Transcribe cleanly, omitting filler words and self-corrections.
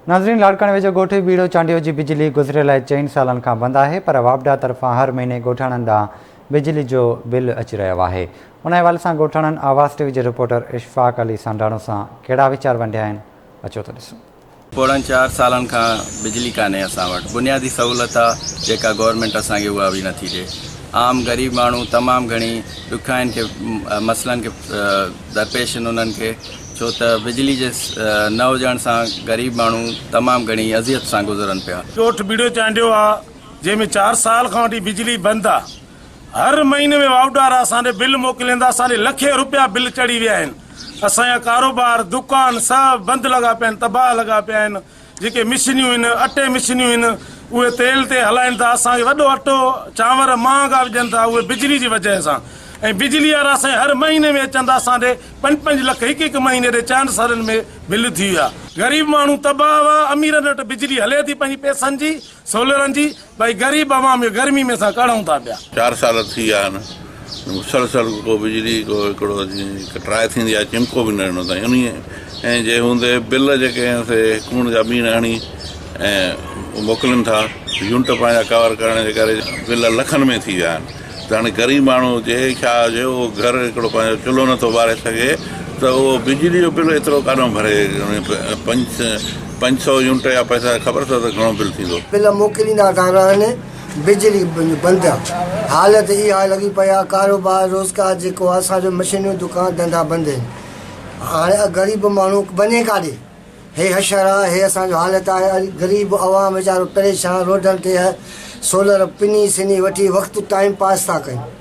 ناظرين لاڙڪاڻي ويجهو ڳوٺ ٻيڙو چانڊيو جي بجلي گذريل چئن سالن کان بند آهي پر واپڊا طرفان هر مهيني ڳوٺاڻن ڏانهن بجلي جو بل اچي رهيو آهي ان حوالي سان ڳوٺاڻن آواز ٽي وي جي رپورٽر اشفاق علي سانڊاڻو سان ڪهڙا ويچار ونڊيا آهن اچو ته ڏسون. پوڻن چار سالن کان بجلي ڪانهي اسان وٽ بنيادي سهولت آ جيڪا گورنمينٽ اسان کي اها به نٿي ڏي عام غريب ماڻهو تمام گهڻي ڏکائين کي مسئلن کي درپيش آهن انهن کي ڇو ته بجلي جي نه هجڻ سان غريب ماڻهو تمام گهڻي اذيت سان گذرن پيا. ڳوٺ ٻيڙيو چانڊيو آ جنهن ۾ چار سال کان وٺي بجلي بند آ هر مهيني ۾ واوڊا وارا اسان ڏي بل موڪلين ٿا اسان ڏي لکين روپيا بل چڙهي ويا آهن اسان جا ڪاروبار دڪان سڀ بند لڳا پيا آهن تباهه لڳا پيا آهن جيڪي مشنيون آهن اٽي مشنيون آهن اهي تيل تي هلائين ٿا اسان کي وڏو اٽو چانور مهانگا وجهن ٿا اهي بجلي جي وجهه سان ۽ بجلي وارا اسان جي هر مهيني ۾ اچن ٿا اسان ڏي پنج پنج لک هڪ هڪ مهيني ڏي چئن سالن ۾ بل ٿي ويا غريب ماڻهو تباهه هئا اميرن وٽ بجلي هلي ٿي پنهنجي پئسن جي سولرن جي ڀائي غريب عوام کي گرمي ۾ اسان ڪڙهون ٿا پيا. چار سال ٿي ويا آهن مسلسل ڪو بجلي ڪو هڪڙو ڪٽرائي ٿيندي آهي چمڪو به نه ڏنو اٿائين انهي ۽ جي هوندي بل جيڪي آهن سي ڪوڻ جا ٻيڻ هڻي ۽ موڪلين ٿا يونٽ پنهنجا ڪور ڪرڻ جي ڪري بل لکن ۾ ٿي ويا آهن ته هاڻي غريب ماڻهو هجي ڇا هجي اهو گهر هڪڙو پنهنجو چلهو نٿو ٻاري سگهي ته اهو بجلي جو بل ايترو ڪاڏو ڀري 500 يونٽ جا پئسا خبر اٿو ته گهڻو بل ٿيندو. بل موڪليندا ٿا رهن بجلي بند آ حالت اها لڳي پئي آ ڪاروبار روزگار جيڪو آ اسان جو مشينون دڪان ڌنڌا بند آهن هاڻي غريب ماڻهو وڃي ڪاڏي. هي حشر آ هي اسان جو حالت آهي غريب عوام ويچارو پريشان روڊن تي سولر پني سني وٺي وقت ٽائيم پاس ٿا ڪيون.